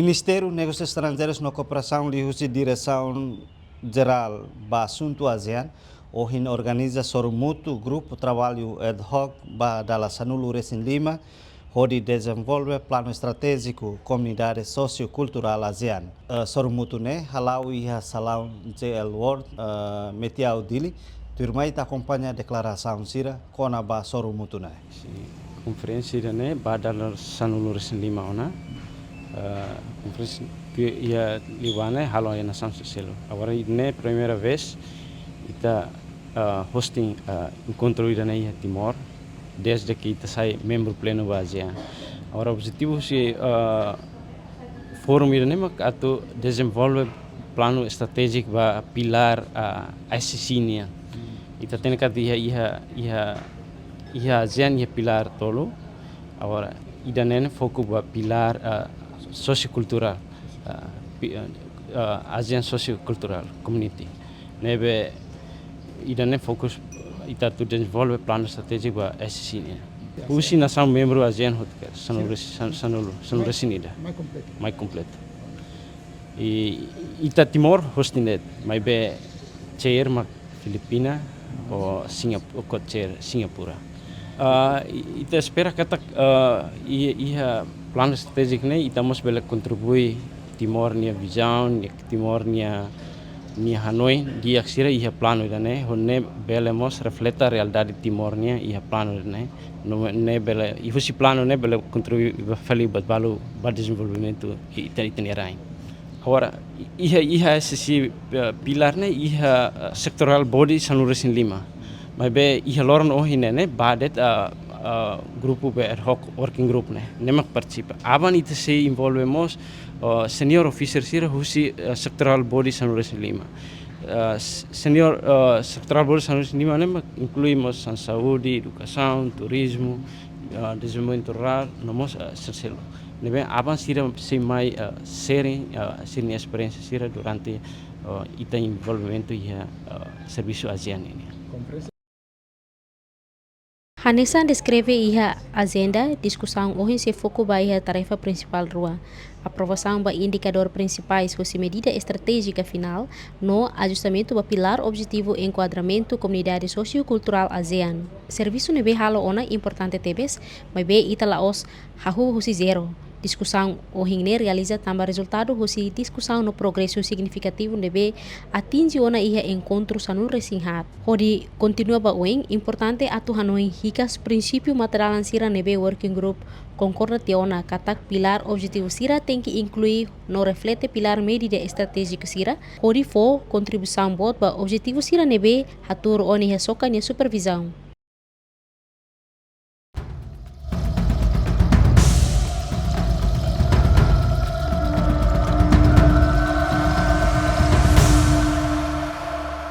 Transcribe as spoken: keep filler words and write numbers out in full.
Ministériu Negósius Estranjeirus no Kooperasaun liuhusi Diresaun Jerál ba Asuntu ASEAN ohin organiza sorumutu grupu traballu ad hoc ba dala sanulu-resin-lima hodi dezenvolve planu estratéjiku komunidade sosiokulturál ASEAN. Eh, sorumutu ne'e hala'o iha salaun J L Ward, eh, Metiau Dili. Tuirmai ita akompaña deklarasaun sira kona-ba sorumutu ne'e. Husi konferénsia ida-ne'e ba dala sanulu-resin-lima ona, eh, konferénsia iha liubá ne'e halo iha nasaun sira seluk. Agora ne'e primeira vez ita, eh, hosting, eh, enkontru ida-ne'e iha Timor, dezde ke ita sai membru plenu ba ASEAN. Agora objetivu husi, eh, fórum ida-ne'e mak atu dezenvolve planu estratéjiku ba pilár, ah, A S C nian. Ita hatene katak iha, iha, iha, iha ASEAN iha pilár tolu. Agora ida-ne'e foku ba pilár, ah, sosiokulturál, ah, pi-, ah, ASEAN Socio-Cultural Community. Ne'ebé ida-ne'e fokus ita atu dezenvolve planu estratéjiku ba A S C nian. Husi nasaun membru ASEAN hotu kedas, sanulu, san-, sanulu, sanulu-resin-ida. Mai kompletu. Mai kompletu. I ita Timor hosting de'it, maibé chair mak Filipina, ho Singap-, ho co-chair Singapura. Ah, i-, ita espera katak, ah, i-, iha planu estratéjiku ne'e ita mós bele kontribui Timor nia vizaun, nia Timor nia, nia hanoin di'ak sira iha planu ida-ne'e, hodi nune'e bele mós refleta realidade Timor nian iha planu ida-ne'e. Nune'e bele, i husi planu ne'e bele kontribui ba fali buat balu ba dezenvolvimentu ita, ita-nia rain. Agora, iha, iha A S C, eh, pilár ne'e iha, eh, sectoral body sanulu-resin-lima. Maibé iha loron ohin ne'e, ne'e ba de'it, eh, eh, grupu be ad hoc working group ne'e, ne'e mak partisipa. Aban ita sei envolve mós, eh, senior officer sira husi, eh, sectoral body sanulu-resin-lima. Eh, s-, senior, eh, sectoral body sanulu-resin-lima ne'e mak inklui mós saúde, edukasaun, turizmu, eh, dezenvolvimentu rurál, no mós, eh, sira seluk. Ne'ebé aban sira sei mai, eh, sharing, eh, sira-nia esperiénsia sira durante, eh, ita envolvimentu iha, eh, servisu ASEAN nian. Hanesan deskreve iha ajenda, diskusaun ohin sei foku ba iha tarefa prinsipál rua, aprovasaun ba indikadór prinsipais husi medida estratéjika finál, no ajustamentu ba pilár objetivu enkuadramentu komunidade sosiokulturál ASEAN. Servisu ne'ebé halo ona importante tebes, maibé ita la'ós hahú husi zero. Diskusaun ohin ne'e realiza tanba rezultadu husi diskusaun no progresu signifikativu ne'ebé atinji ona iha enkontru sanulu-resin-haat. Hodi kontinua ba oin, importante atu hanoin hikas prinsípiu matadalan sira ne'ebé working group konkorda tiha ona katak pilár objetivu sira tenke inklui no reflete pilár medida estratéjika sira, hodi fó kontribuisaun boot ba objetivu sira ne'ebé hatuur ona iha SOCA nia supervizaun.